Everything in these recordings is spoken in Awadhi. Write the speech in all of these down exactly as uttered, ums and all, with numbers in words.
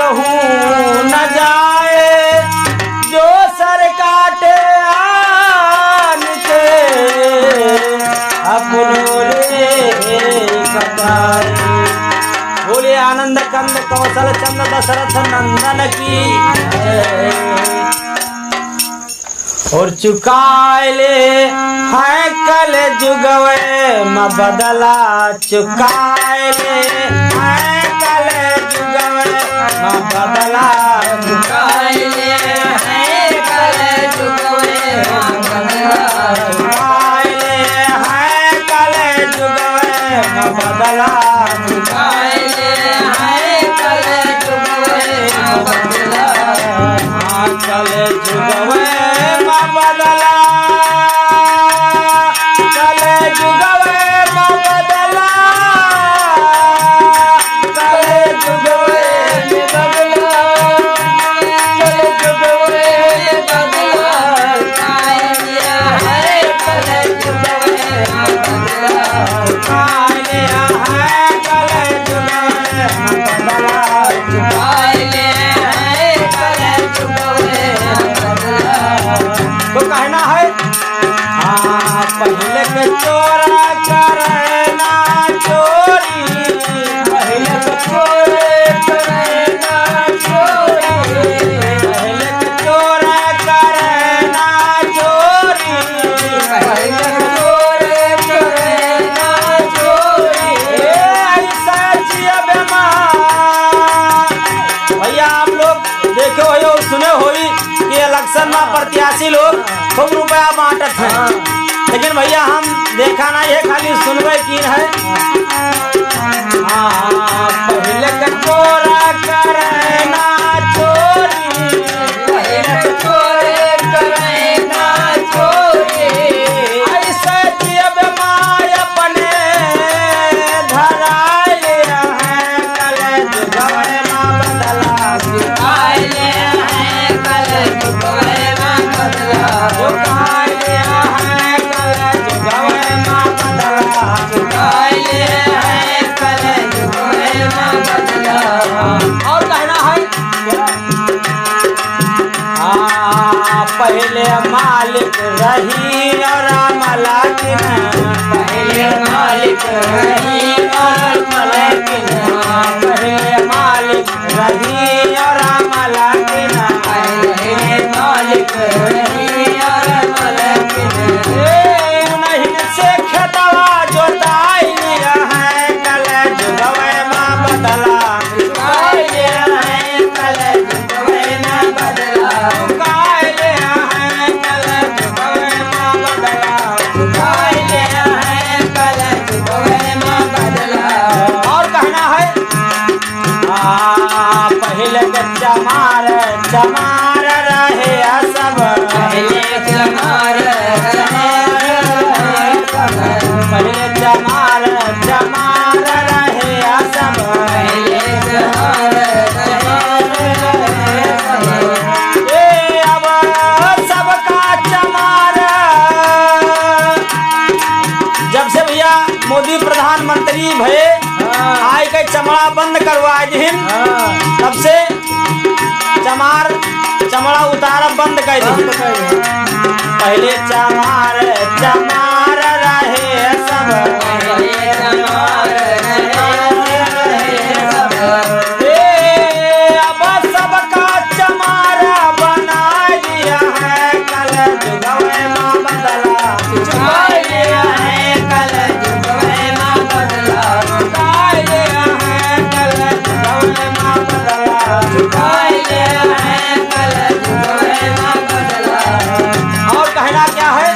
कहूँ न जाए, जो सर काटे आन के, अपनो रे कटाए। बोले आनंद कंद कौशल चंद दशरथ नंदन की। और चुकाए ले हैं कल जुगवे म बदला, चुकाए ले हैं कल जुगवे म बदला, चुकाए ले हैं कल जुगवे म बदला, चुकाए ले हैं कल जुगवे म बदला, चुकाए ले हैं कल जुगवे म बदला। हाँ, कल जुगवे मा बदला, कल जुगवे मा बदला, कल जुगवे मा बदला, कल जुगवे मा बदला। तो कहना है, हाँ, पहिले के चोरा करे ना चोरी, पहिले के चोरे करे ना चोरी, पहिले के चोरा करे ना चोरी, पहिले के चोरे करे ना चोरी। ए, ऐसा जिया बेमा। भैया, आप लोग देखे होई और सुने होई कि election में प्रत्याशी लोग खूब रुपया बांटत हैं, लेकिन भैया, हम देखा नहीं है, खाली सुनबे की है। हाँ, पहिले के चोरा करे ना चोरी, पहिले के चोरे करे ना चोरी। ऐसे जियब माय अपने धराए ले हैं, कल जुगवे मा बदला। आइले हैं कल जुगवे मा बदला। आइले हैं कल जुगवे मा बदला। आइले हैं कल जुगवे मा बदला। और कहना है, आ, पहिले मालिक रही और मालकिन। पहिले मालिक रही और मालकिन। पहिले मालिक रही और मालकिन। पहिले मालिक रही और मालकिन। ए, उन्हीं से खेतवा जोताई है, कल जुगवे मा बदला। और कहना है, आ, पहिले के चमार, चमार रहे सब। पहिले चमार, चमार रहे सब। पहिले चमार, चमार रहे सब। पहिले चमार, चमार रहे सब। ए, अब सबका चमार। जब से भैया मोदी प्रधानमंत्री भए, हाँ। आइ के चमड़ा बंद करवाए दिहिन, हाँ। तब से चमार, चमड़ा उतारब बंद कर दी। बंद कर दी। पहिले चमार, चमार रहे सब। पहिले चमार, चमार रहे सब। ए, अब सबका चमार बनाइ दिया है, कल जुगवे मा बदला। चुकाइ लिया है, कल जुगवे मा बदला। चुकाइ लिया है, कल जुगवे मा बदला। चुकाइ लिया है, कल जुगवे मा बदला। और कहना क्या है?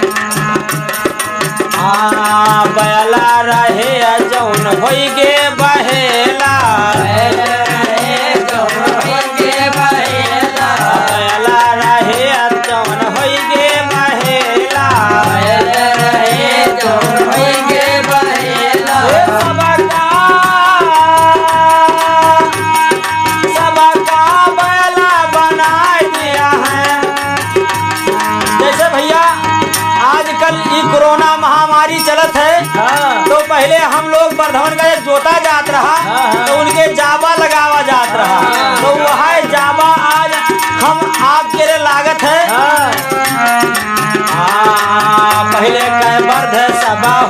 आ, बैला रहे जौन होई गे बहेला। बैला रहे जौन होई गे बहेला। बैला रहे जौन होई गे बहेला। बैला रहे जौन होई गे बहेला। ए सबका, सबका बैला बनाइ दिया है। जैसे भैया, आजकल ई कोरोना महामारी चलत है, हाँ। तो पहिले हम लोग बरधवन का जब जोता जात रहा, हाँ, हाँ। तो उनके जाबा लगावा जात रहा, हाँ। तो वह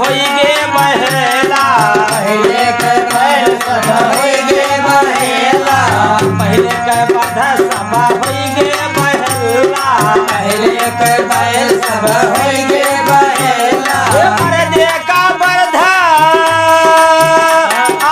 होइगे बहेला। पहिले के बैल सब होइगे बहेला। पहिले के बध सब होइगे बहेला। पहिले के बैल सब होइगे बहेला। ए मर्दे का बरधा,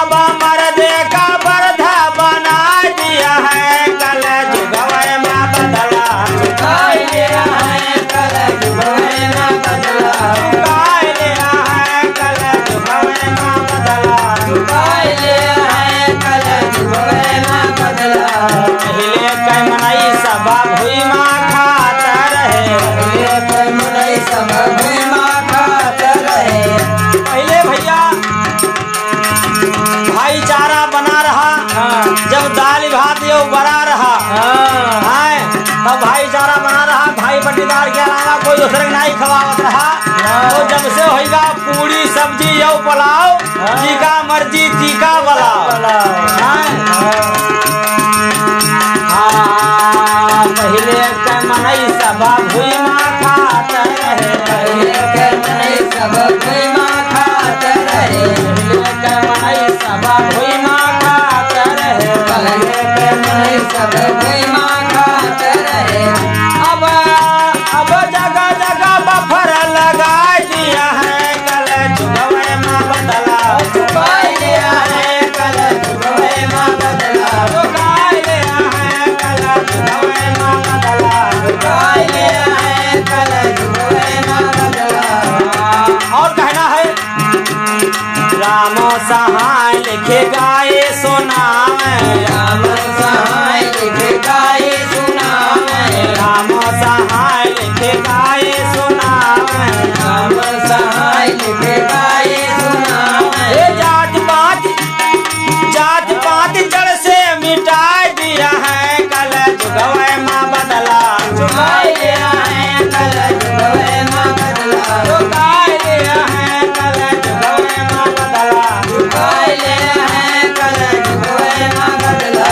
अब मर्दे का बरधा बनाइ दिया है, कल जुगवे मा बदला चुकाइ लिया है, कल जुगवे मा बदला चुकाइ लिया है, कल जुगवे मा बदला चुकाइ लिया है, कल जुगवे मा बदला। पहिले के मनई सब भुइमा खात रहे। पहिले के मनई सब भुइमा खात रहे। पहिले भइया भाईचारा बना रहा, हाँ। जब दाल भात यो बरा रहा, हाँ। हैं, तब भाईचारा बना रहा, भाई पट्टीदार के अलावा कोई दूसरे के नाहीं खवावत रहा। हाँ। तो जब से होइगा पूड़ी सब्जी यो पुलाव, हाँ। जीका मर्जी तीका बलाव। बलाव। हैं? हाँ। हाँ, पहिले के मनई सब भुइमा खात रहे। पहिले के मनई सब भुइमा खात रहे। पहिले के मनई सब भुइमा खात रहे। पहिले के मनई सब भुइमा खात रहे। अब, अब जगह जगह बफर लगाइ दिया है, कल जुगवे मा बदला चुकाइ लिया है, कल जुगवे मा बदला चुकाइ लिया है, कल जुगवे मा बदला चुकाइ लिया है, कल जुगवे मा बदला। और कहना है, राम सहाय लिखे गाए सुनावे। राम सहाय लिखे गाए सुनावे। राम सहाय लिखे गाए सुनावे। राम सहाय लिखे गाए सुनावे। ए जात पात, जात पात जड़ से मिटाइ दिया है, कल जुगवे मा बदला चुकाइ लिया है, कल जुगवे मा बदला चुकाइ लिया है, कल जुगवे मा बदला चुकाइ लिया है, कल जुगवे मा बदला।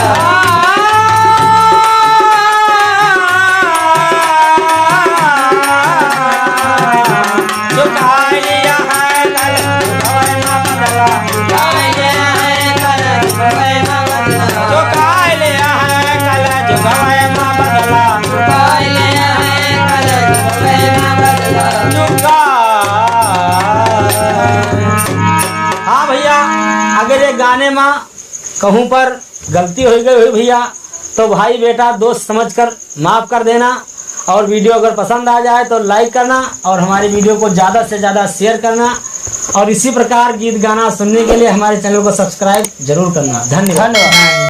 चुकाइ लिया है, कल जुगवे मा बदला चुकाइ लिया है, कल जुगवे मा बदला चुकाइ लिया है, कल जुगवे मा बदला चुकाइ लिया है, कल जुगवे मा बदला चुका। हाँ भइया, अगर ये गाने मा कहूँ पर गलती होइ गई होई भइया, तो भाई बेटा दोस्त समझकर माफ कर देना। और video अगर पसंद आ जाए तो like करना और हमारी video को ज्यादा से ज्यादा share करना। और इसी प्रकार गीत गाना सुनने के लिए हमारे channel को subscribe जरूर करना। धन्यवाद। धन्यवाद।